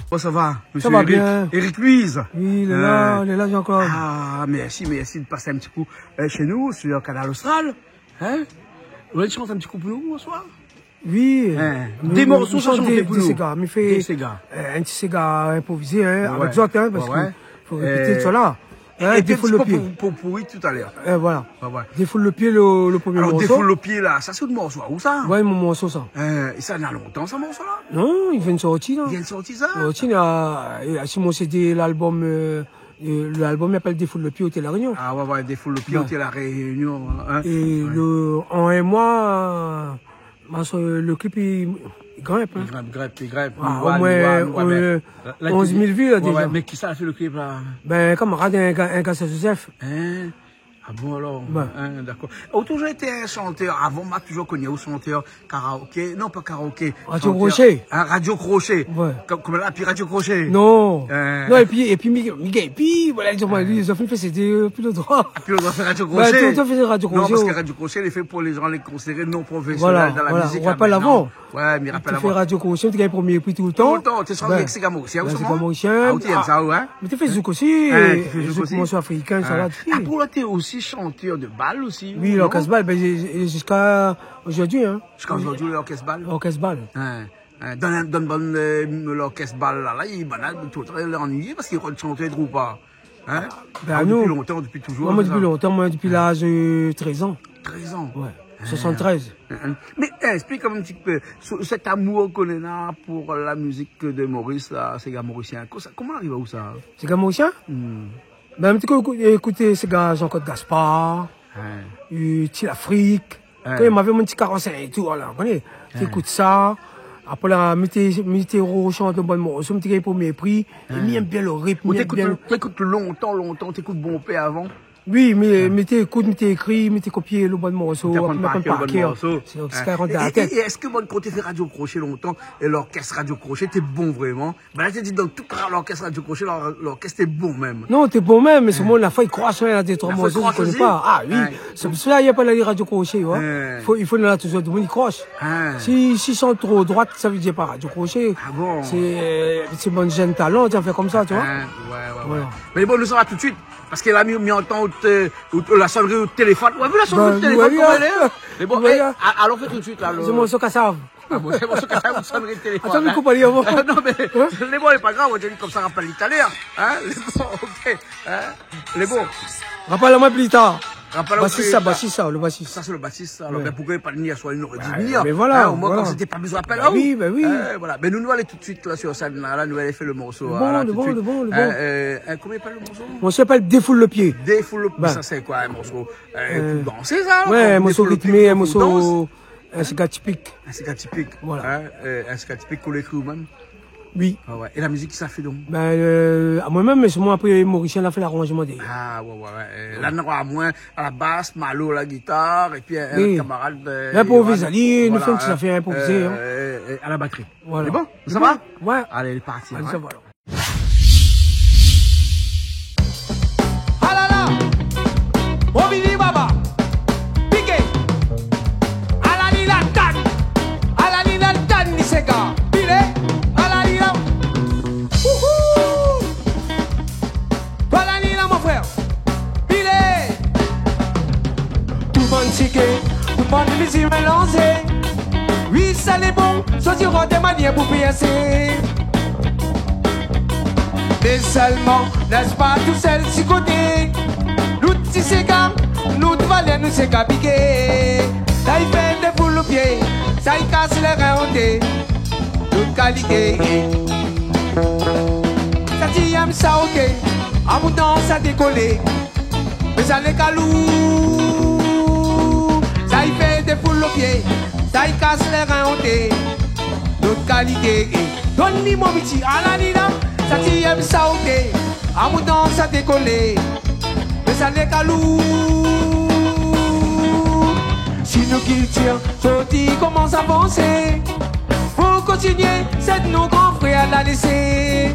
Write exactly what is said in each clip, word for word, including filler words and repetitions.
Koman sa va, mésyé Eric ? Sa va bien. Eric Louise. Oui, lé la, lé la, Jean-Claude. Ah, mèrsi, mèrsi de pasé in ti kou, euh, shé nou, sur Kanal Austral. Hein ? Ou vé shant in ti kou pou nou, bonswar ? Oui, euh, dé morso, mi shant dé séga, mi fé, euh, in ti séga inprovizé, hein, avèk zot, hein, parske fo répété, tout sa la. Hein, é pi in ti pé pou, pou, pou, pou, oui, tout à l'heure. Euh, voilà. Ouais, ouais. Défoule le pied, le, le premier morceau. Alors, Défoule le pied, la, sa sé out morso, ou sa ? Ouais, mon morso, sa. Euh, é sa na lontan, sa, morso-la ? Non, li vien de sortir, la. Li vien de sortir, sa ? Sorti, la, euh, sur mon C D, l'album, euh, euh, l'album i apèl Défoule le pied, Hôtel La Réunion. Ah ouais, ouais, Défoule le pied, Hôtel La Réunion, hein. Et le, en un mois, euh, Parce que le clip, il, il grimpe, hein. Il grimpe, grimpe, il grimpe. Ah, au moins, euh, onze mille vues, là, déjà. Ouais, mé kisa la fé le clip, la ? Ben, kamarad, in gars, in gars, sé Joseph. Hein ? Ah bon, alors ? Ouais. Hein, d'accord. Ou la toujours été un chanteur. Avan, ma la toujours koni aou chanteur karaoké. Non, pas karaoké. Radio Crochet. Hein, Radio Crochet. Ouais. Kom, kom la, pi Radio Crochet. Non. Euh. Non, épi, épi, mi, mi, épi, voilà, ils ont, ils ont fait, c'était, euh, plus le droit. Pi ou la fé Radio Crochet. Bah, tout, tout fé Radio Crochet. Non, parske Radio Crochet, lé fé pou lé jan, lé konsidéré non profésionèl dan la mizik, la, mintnan. Voilà, voilà. Ou rapèl avan. Ouais, mi rapèl avan. Té fé Radio Crochet, té gingn promié pri toultan. Toultan, té sort avèk séga morisien, hein, osi ? Séga morisien. Ah, ou té èm sa, ouais. Mé té fé zouk osi. Hein, té fé zouk osi. Zouk morso afrikin, sa la, tout. Ah, pou ou, té osi chanteur de bal osi, non ? Oui, lorkès bal, ben, j'ai, j'ai, jusqu'à aujourd'hui, hein. Jusqu'à aujourd'hui, lorkès bal. Lorkès bal. Hein. Hein, dan, dan bann, euh, lorkès bal la, la, i, banna, toultan, lé annuiyé parske i rod shant troupa. Hein ? Ben, nou, dopi lontan, dopi toujour, sé sa ? Ah, moin, dopi lontan, moin, dopi laz, euh, trèz an. Trèz an ? Ouais, soixante-treize. Hein, hein. Mé, eh, esplik amoin in ti pé, sèt amour ou koné la pou la mizik de Moris, la, séga morisien. Koman sa, koman la ariv aou, sa ? Séga morisien ? Hmm. Ben, mi té ékout, ékout séga Jean-Claude Gaspard, euh, Ti Lafrik. Hein. Kan mi navé mon ti karant-sink tour la, ou koné, té ékout sa. Apré la, mi té, mi té roshant lo bann morso, mi té gingn promié pri. É mi èm bien lo ritm, mi èm bien lo... Ou té ékout, té ékout lontan, lontan, té ékout bonpé avan ? Oui, mé, mi té ékout, mi té ékri, mi té kopié lo bann morso, apré mi aprann par kèr. Ou té aprann par kèr lo bann morso. Sé, sé karant dan la tèt. É, é, é èske bann koté fé Radio Crochet lontan, é lorkès Radio Crochet té bon vréman ? Ben la, té di dan tout lorkès Radio Crochet, lor-, lorkès té bon mèm. Non, té bon mèm, mé sé moun, la foi i krosh, hein, na dé, troi morso, mi koné pa. Ah oui, sé pou sa i apèl ali Radio Crochet, ouais. Fo, i fo, na toujour demoun i krosh. Si, si i shant tro droit, sa vé dir pa Radio Crochet. Ah bon ? Sé, euh, sé bann jenn talan, té fé konmsa, tu vois. Ouais, ouais, ouais. Voilà. Mé bon, nou sava tout de suite, parske la, mi, mi antann out, euh, out, la sonnerie out téléfone. Ou la vi la sonnerie out téléfone, koman lé, hein ? Mé bon, eh, a-, alon fé tout de suite, la, lo... Sé morso kasav. Ah bon, sé morso kasav, ou sonn téléfone, hein. Atann, mi koup ali avan. Ah non, mé lé bon, lé pa grav, ou di konmsa, rapèl talèr, hein. Lé bon, OK, hein. Lé bon. Rapèl amoin pli tar. Rapèl amoin pli tar. Basis sa, basis sa, lo basis. Sa sé lo basis sa. Alor, ben, poukosa pa ni aswar, li noré di vnir. Mé voilà, hein, omoin, konmsa, té pa bezoin apèl aou. Bah oui, bah oui. Hein, voilà. Ben nou, nou alé tout de suite la sur sèn la, la, nou alé fé lo morso, hein, tout de suite. Lé bon, lé bon, lé bon. Hein, euh, hein, koman i apèl lo morso ? Morso i apèl Défoule le pied. Défoule le pied, sa sé koi, in morso, euh, pou dansé, sa, alor, in morso ritmé, in morso, in séga tipik. In séga tipik. Voilà. Hein, euh, in séga tipik ou la ékri ou mèm ? Oui. Ah ouais. É la mizik, kisa la fé donk ? Ben, euh, amoin mèm, mé solman apré, Morisien la fé laranjman dèrièr. Ah ouais, ouais, ouais. Euh, la, nou na amoin a la bas, Malo a la gitar, épi in, in lot kamarad, euh, Yohan. Linprovizé, nou fé in ti zafèr inprovizé, hein. Euh, euh, a la batri. Voilà. Lé bon ? Sa va ? Ouais. Alé, lé parti, hein. Alé, sa va alor. Alala, Robili Baba, piké. Alali la tann, alali la tann, ni séga. Pilé, alali la. Wouhou. Alali la, mon frèr. Pilé. Tout bann tigé, tout bann mizik mélanzé. Oui, sa lé bon, sa sé rod dé manièr pou pièsé. Mé sèlman, lès pa tousèl si koté. Nout ti séga, nout valèr, nou séga piké. Sa i fé défoul lo pié, sa i kas lé rin, oté. Nout kalité. Sa ti èm sa, oté. Amoin dan sa dékolé. Mé sa lé kalou, sa i fé défoul lo pié, sa i kas lé rin, oté. Nout kalité, donn li mon miti, alali la, sa ti èm sa, oté. Amoin dan sa dékolé, mé sa lé kalou. Si nout kiltir soti komans avansé, fo kontinié, sèt nout gran frèr la lésé.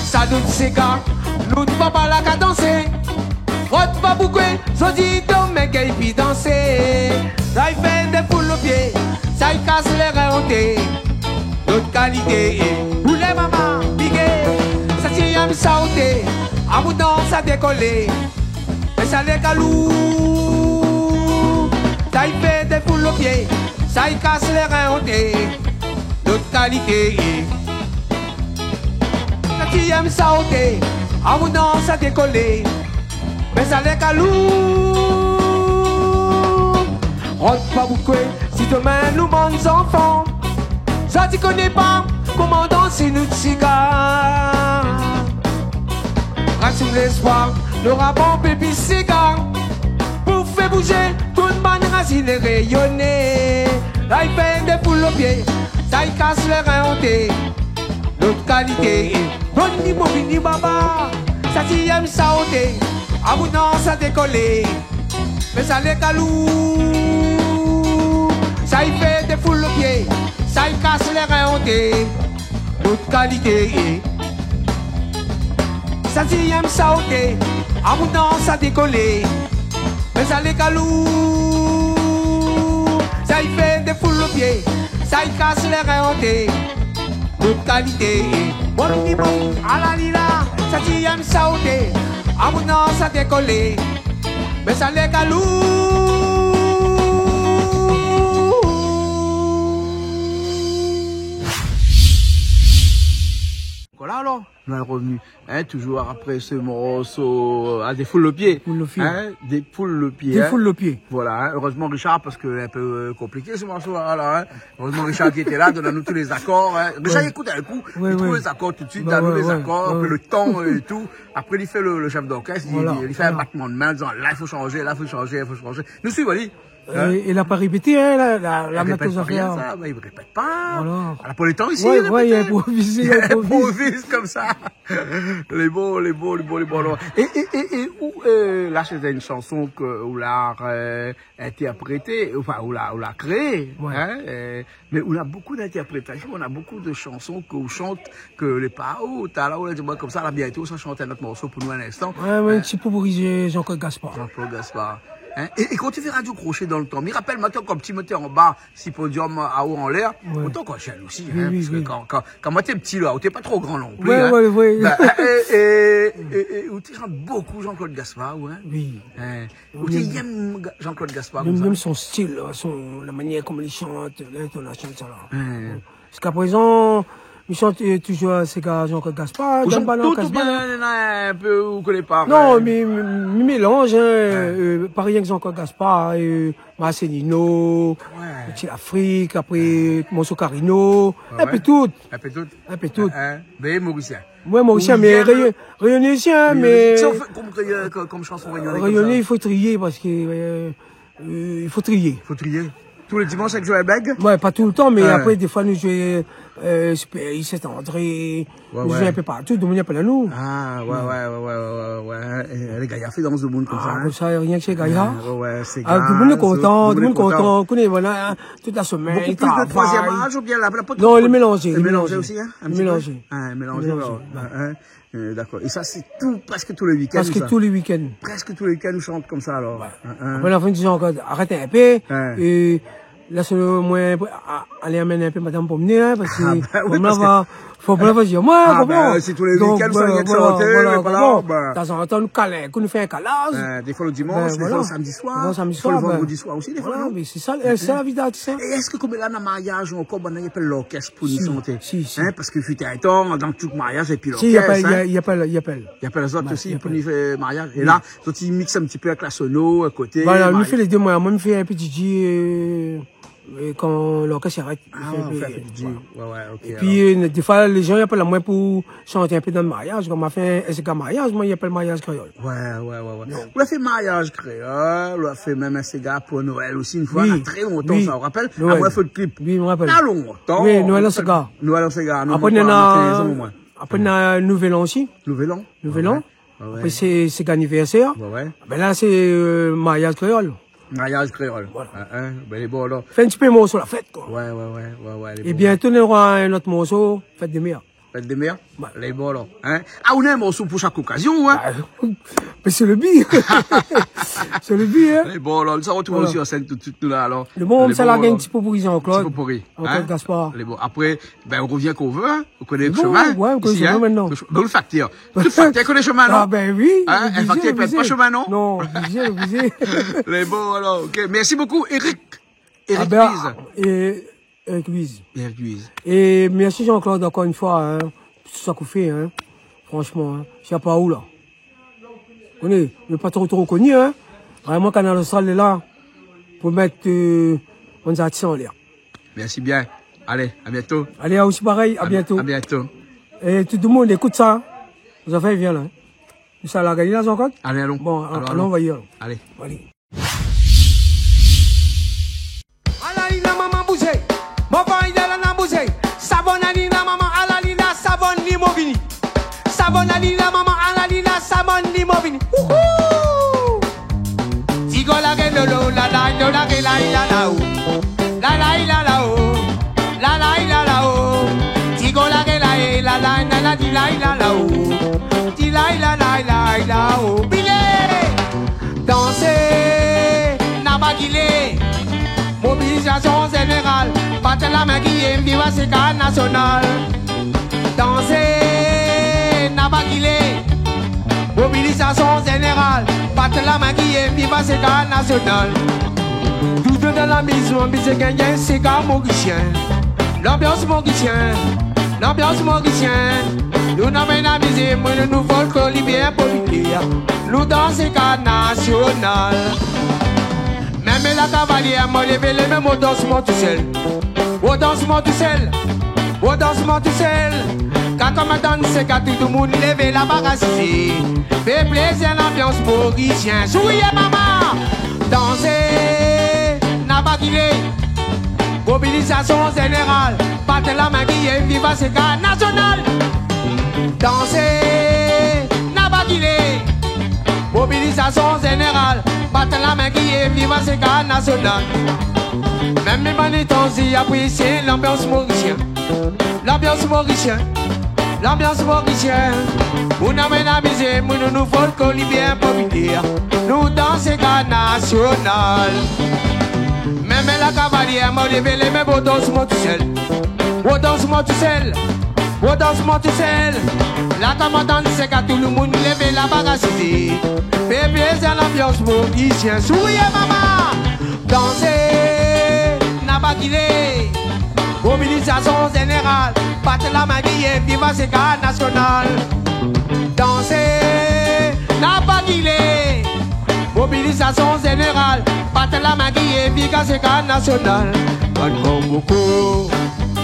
Sa Tout séga, nou pa pa la ka dansé. Rod pa boukoué, zot i di domin k'i pi dansé. Sa i fé dé foul o pié, sa i kas lé rin onté. Lot kalité, ou lé mama, bigé. Sa ti yèm sa oté, amour dan sa dékolé. Mé sa lé kalou. Sa i fé dé foul o pié, sa i kas lé rin onté. Lot kalité. Sa ti yèm sa oté, amour dan sa dékolé. Mé sa lé kalou. Rod pa boukoué, si domin nou bann zanfan, zot i koné pa koman dansé nout séga. Rasim léspoir, nora bon bébé séga. Pou fé bouzé tout bann razine réyoné. Sa i fé dé foul o pié, sa i kas lé rin onté. Lot kalité, bon ni mo vini baba. Sa ti yèm sa oté, amour dan sa dékolé. Mé sa lé kalou. Sa i fé dé foul o pié, sa i kas lé rin onté. Lot kalité. Sa ti yèm sa oté, amour dan sa dékolé. Mé sa lé kalou. Sa i fé dé foul o pié, sa i kas lé rin onté. Lot kalité. Bon, ni bon, ala li la. Sa ti yèm sa oté, amour dan sa dékolé. Mé sa lé kalou. Voilà alors, nou la revni, hein, toujours après ce morceau, euh, à des foules de pieds. Foul o pié. Hein, des foules de pieds, hein. Dé foul o pié. Voilà, hein, heureusement Richard, parce que un peu, euh, compliqué ce morceau-là, là, hein. Heureusement Richard qui était là, donn anou tous les accords, hein. Richard, ouais, i ékout in kou, ouais, i trouv, ouais, les accords tout de suite, ouais, donn anou, ouais, les, ouais, accords, ouais, après, ouais, le temps, euh, et tout. Après, li fé le, le chef d'orchestre, li, voilà, li fé in, voilà, batman de min, an dizan, la, i fo shanzé, la, i fo shanzé, i fo shanzé. Nou suiv, alé. Hein ? É, é la pa répété, hein, la, la, la, i répèt pa rien, sa, la. Bin, i répèt pa. Voilà. La pa le tan isi, ouais, répété. Ouais, i inproviz, i inproviz. I inproviz konmsa. Lé bon, lé bon, lé bon, lé bon, alor. É, é, é, é ou, euh, la, sé in shanson ke ou la, euh, intèrprété, anfin, ou la, ou la kréé, ouais, hein, euh, mé ou na bonpé d'intèrprétasion, ou na bonpé de shanson ke ou shant, ke lé pa, oh, talèr ou la di amoin konmsa, la, bientôt, sa shant in ot morso pou nou in instan. Ouais, ouais, hein. Sé pou Jean-Claude Gaspard. Jean-Claude Gaspard. Hein ? É, é kan ou té fé Radio Crochet dan le tan, mi rapèl, moin té ankor pti, moin té anba, si podium, aou anlèr, ouais, ou té ankor jenn osi, oui, hein, oui, parske, oui, kan, kan, kan moin té pti la, ou té pa tro gran non pli, ouais, hein. Ouais, ouais. Bin, é, é, é, é ou té shant bonpé Jean-Claude Gaspard, ou, hein. Oui. Hein. Ou té yèm Ga-, Jean-Claude Gaspard konmsa. Yèm, yèm son stil, son, la manièr koman li shant, lintonasion, sa la. Hein. Ziska prézan, mi shant, euh, toujour séga Jean-Claude Gaspard, dan bann okazyon. Ou shant tout oubien néna in pé ou koné pa, non, euh, mé, mé, mé mélanz, hein, ouais, euh, pa rienk Jean-Claude Gaspard, euh, Marcelino, ouais, Ti Lafrik, apré, morso Carino, ouais, in pé tout. In pé tout. In pé tout. Hein, hein. Mé morisien. Moin, morisien, mé réyo-, réyoné osi, hein, mé réyoné. Sa ou fé konm, euh, konm, konm shanson réyoné konmsa. Réyoné, i fo trié parske, euh, Euh, i fo trié. Fo trié. Tou lé dimansh avèk Joël Bègue ? Ouais, pa toultan, mé apré, défoi, nou zoué, euh, Super Sèt André, nou zoué in pé partou, domoun i apèl anou. Ah, ouais, ouais, ouais. É lé gayar fé dans domoun konmsa, hein. Ah, konmsa, rienk sé gayar. Ouais, ouais, sé gayar. Ah, domoun lé kontan, domoun lé kontan. Ou koné, voilà, hein, tout la semèn, bonpé plis de travay. Troizièm az oubien la, la pa tro. Non, lé mélanzé, lé mélanzé osi, hein, in pti pé. Lé mélanzé. Ah, mélanzé, alor. Mélanzé, ouais. Hein, hein. Euh, dakor. É sa, sé tou, prèsk tou lé week-end, sa ? Prèsk tou lé week-end, nou shant konmsa, alor. Ouais. Hein, hein. Apré, la fin di ankor, arèt in pé. Hein. É la, sé moin, a-, alé amenn in pé madam promné, hein, parske... Ah, bin oui, parske fo pa, fo pa dir moin, konpran ? Ah, bin, sé tou lé week-end, sa, donk, voilà, voilà, voilà, mé pa la, konpran ? Bin. Tanzantan, nou kalé, kan nou fé in kalaz. Bin, défoi le dimansh, défoi le samdi soir, défoi le vandredi soir osi, défoi, non ? Bin voilà, mé sé sa, euh, sé la vi d'artis, hein. É èske, konm la, na mariaz ankor, banna i apèl lorkès pou nou shanté. Si, si, si. Hein, parske fut in tan, dan tout mariaz, épi lorkès, hein. Si, i apèl, i apèl, i apèl. I apèl azot osi pou nou fé mariaz. Ouais, i apèl. É la, zot i miks in pti pé avèk la sono, a koté, mariaz. Voilà, nou fé lé dé, moin, moin, mi fé in pé DJ, euh, euh, kan lorkès i arèt, mi fé in pé, voilà. Ah, ou fé in pé DJ. Ouais, ouais, ok, alor. Épi, euh, défoi, lé jan i apèl amoin pou shant in pé dan le mariaz, kan ma fé in séga mariaz, moin, i apèl Mariaz Kréol. Ouais, ouais, ouais, ouais. Donk. Ou la fé Mariaz Kréol, ou la fé mèm in séga pou Noël osi, in foi, oui, na trè lontan, oui, sa, ou rapèl ? Noël. Amoin fé le klip. Oui, mi rapèl. Na lontan. Oui, Noël an séga. Noël an séga, nou, apré, nou na, na kinz an, omoin. Apré, na Nouvel An osi. Nouvel An. Nouvel An. Ouais, ouais. Apré, sé, sé anivèrsèr. Ouais, ouais. Bin la, sé, euh, Mariaz Kréol. Mariaz Kréol. Voilà. Hein, hein. Bin, lé bon, alor. Fé in pti pé morso la fèt, koi. Ouais, ouais, ouais, ouais, ouais, lé bon. É bientôt, nora in ot morso, Fèt dé mèr. Fèt dé mèr, lé bon, alor, in. Ah, ou néna in morso pou shak okazion, in. Ba, mé sé le bi. Sé le bi, in. Lé bon, alor, nou sa artrouv osi an sèn tout suit, nou, la, alor. Lé bon, nou sa larg in ti potpourri, Jean-Claude. Ti potpourri, in. Jean-Claude Gaspard. Lé bon. Apré, bin, ou rovien kan ou vé, in. Ou koné le shemin, isi, in. Lé bon, ou koné le shemin mintnan. Tout faktèr koné le shemin, non ? Ah, bin oui, lé oblizé, lé oblizé. Lé bon, alor, OK. Mèrsi bokou, Eric. Eric Louise. Eric Louise. Eric Louise. É mèrsi Jean-Claude ankor in foi, in, pou tout sak ou fé, in. Fransman, in. Shapa ou la. Koné, mé pa tro, tro koni, in. Vréman, Kanal Austral lé la pou mèt, eu, bann zartis anlèr. Mèrsi bien. Alé, a bientôt. Alé, a ou osi parèy, a bientôt. A bientôt. É tout le moun, ékout sa. Zafèr i vien la, in. Nou sa larg ali la, Jean-Claude ? Alé, alon. Bon, alon, alon, alon. Alé. Alé. Ala li la maman bouzé. Mon pari la la bouzé. Savon ali la maman, ala li la savon li mo vini. Savon ali la maman, ala li la savon li mo vini. Wouhou ! Tigo la ge lolo, la la, lo la ge la, la la, o. La la, la la, o. La la, la la, o. Tigo la ge la, e, la la, la la, di la, la la, o. Di la, la la, la la, o. Bilé ! Dansé, na pa gilé. Mobilizasion zénéral, bat la min Guiyèm, viv séka nasional. Dansé, na pa gilé. Mobilizasion zénéral, bat la min Guiyèm, viv séka nasional. Tout dan la mizou, anbiz gingn, séka morisien. Lanbians morisien, lanbians morisien. Nou na bien amizé, moin, nou, nou folklor li bien popilèr. Nou dans séka nasional. Mèm la kavalièr, moin lévé lé min, moin dans moin tousèl. Moin dans moin tousèl. Moin dans moin tousèl. Kan komandan séka, tout le moun lévé la, pa rasizé. Fé plézir, lanbians morisien. Souri, mama. Dansé, na pa gilé. Mobilizasion zénéral, bat la min Guiyèm, viv séka nasional. Dansé, na pa gilé. Mobilizasion zénéral, bat la min Guiyèm, viv séka nasional. Mèm lé bann étranzé i apresié lanbians morisien. Lanbians morisien, lanbians morisien. Pou nou bien amizé, moin, nou, nou folklor li bien popilèr. Nou dans séka nasional. Mèm la kavalièr, moin lévé lé min, moin dans moin tousèl. Moin dans moin tousèl. Moin dans moin tousèl. La komandan séka, tout le moun lévé la, pa rasizé. Fé plézir, lanbians morisien. Souri, mama. Dansé, na pa gilé. Mobilizasion zénéral, bat la min Guiyèm, viv séka nasional. Dansé, na pa gilé. Mobilizasion zénéral, bat la min Guiyèm, viv séka nasional. Bann gran boko,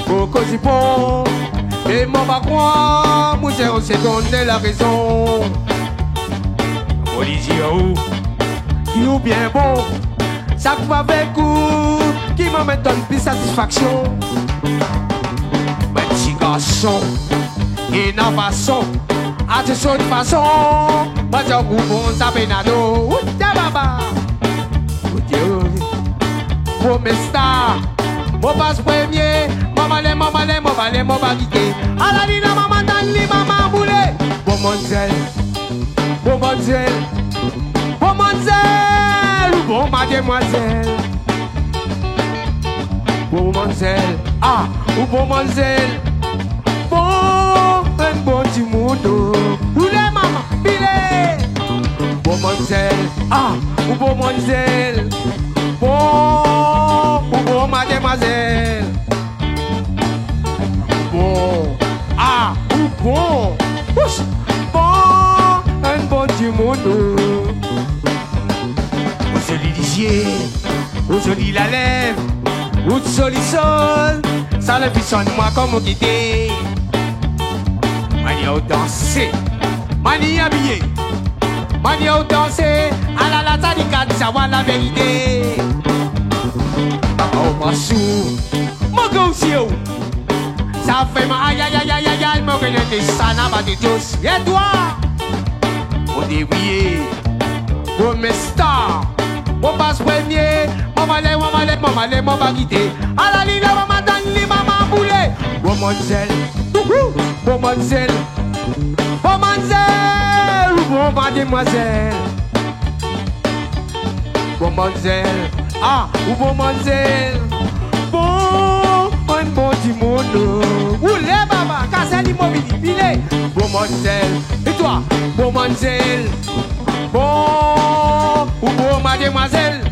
boko zipon. É mon pa krwar, moin sé, on sé donn la rézon. Moin li di aou, ki ou bien bon. Sak va avèk ou, ki moman i donn plis satisfaksion. Mé ti garson, néna fason, a ti son fason. Moin di aou, ou bon, sa pénado. Ou té baba. Ou té, ou té. Bon, mé star. Moin pas prèmié. Moin malé, moin malé, moin malé, moin pa gité. Ala li la, mama, tann li, mama boulé. Bon manzèl. Bon manzèl, bon manzèl, ou bon madémwazèl. Bon manzèl, ah, ou bon manzèl. Bon, in bon timoun, oh. Ou lé mama, bilé. Bon manzèl, ah, ou bon manzèl. Bon, ou bon madémwazèl. Bon, ah, ou bon. Ouch, bon, in bon timoun, oh. Ou zoli lizié, ou zoli lalèv, ou zoli sol, sa lé pwisan, moin konm ou kité. Manièr ou dansé, manièr abiyé, manièr ou dansé, alala, sa di kat, sa wa la vérité. Papa, ou pa sou, mon gran sié ou. Sa fé mal, ay, ay, ay, mon gran, té sa na pa de Dios. É toi ? Ou débiyé, bon mé star. Ou pas prèmié, moin malé, moin malé, moin malé, moin pa gité. Ala li la, mama, tann li, mama Boulé. Bon manzèl, ouhou, bon manzèl, bon manzèl, bon madémwazèl. Bon manzèl, ah, ou bon manzèl. Bon, in bon timoun, oh. Oulé baba, kasé li mobili, bilé. Bon manzèl, é toi, bon manzèl. Bon, ou bon madémwazèl.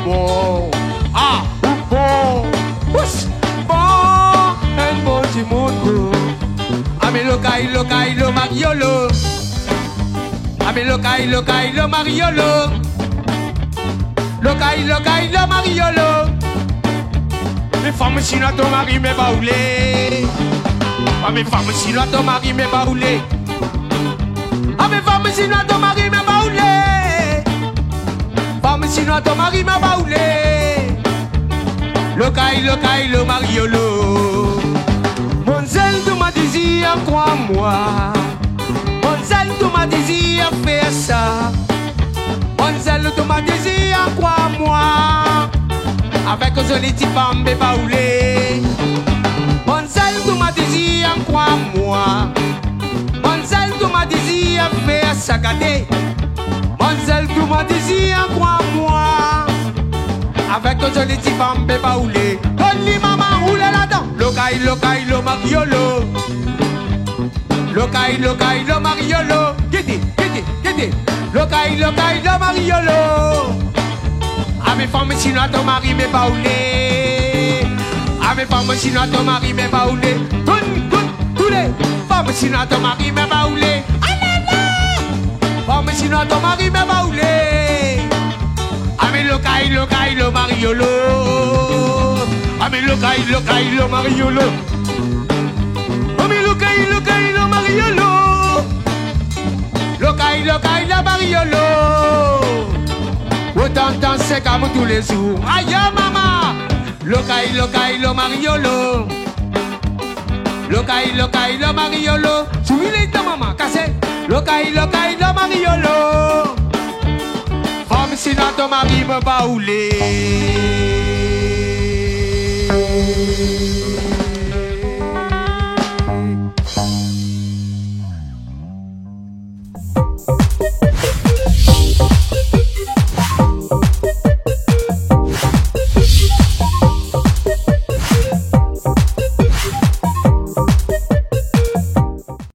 Bon, ah, ou bon. Ouch, bon, in bon timoun, oh. Amé lokay, lokay, lo mariolo. Amé lokay, lokay, lo mariolo. Lokay, lokay, lo mariolo. Mé fanm sinoi, to mari mèt pa oulé. Ah, mé fanm sinoi, to mari mèt pa oulé. Ah, mé fanm sinoi, to mari mèt pa oulé. Fanm sinoi, to mari mèt pa oulé. Lokay, lokay, lo mariolo. Manzèl, tout mon dézir, crois-moi. Manzèl, tout mon dézir, fé sa. Manzèl, tout mon dézir, crois-moi. Avèk zoli ti fanm, mèt pa oulé. Manzèl, tout mon dézir, crois-moi. Manzèl, tout mon dézir, fé sa gadé. Manzèl, tout mon dézir, crois-moi. Avèk zoli ti fanm, mèt pa oulé. Donn li mama, oulé ladan. Lokay, lokay, lo mariolo. Lokay, lokay, lo mariolo. Kiti, kiti, kiti. Lokay, lokay, lo mariolo. Ah, mé fanm sinoi, to mari mèt pa oulé. Ah, mé fanm sinoi, to mari mèt pa oulé. Toun, toun, toulé. Fanm sinoi, to mari mèt pa oulé. Ah la la. Fanm sinoi, to mari mèt pa oulé. Ah, mé lokay, lokay, lo mariolo. Ah, mé lokay, lokay, lo mariolo. Oh, mé lokay, lokay, lo mariolo. Lokay, lokay, lo mariolo. Otan tan sé kamou tou lé zour. Aya mama. Lokay, lokay, lo mariolo. Lokay, lokay, lo mariolo. Souri lé tan mama, kasé. Lokay, lokay, lo mariolo. Fanm sinoi, to mari mèt pa oulé.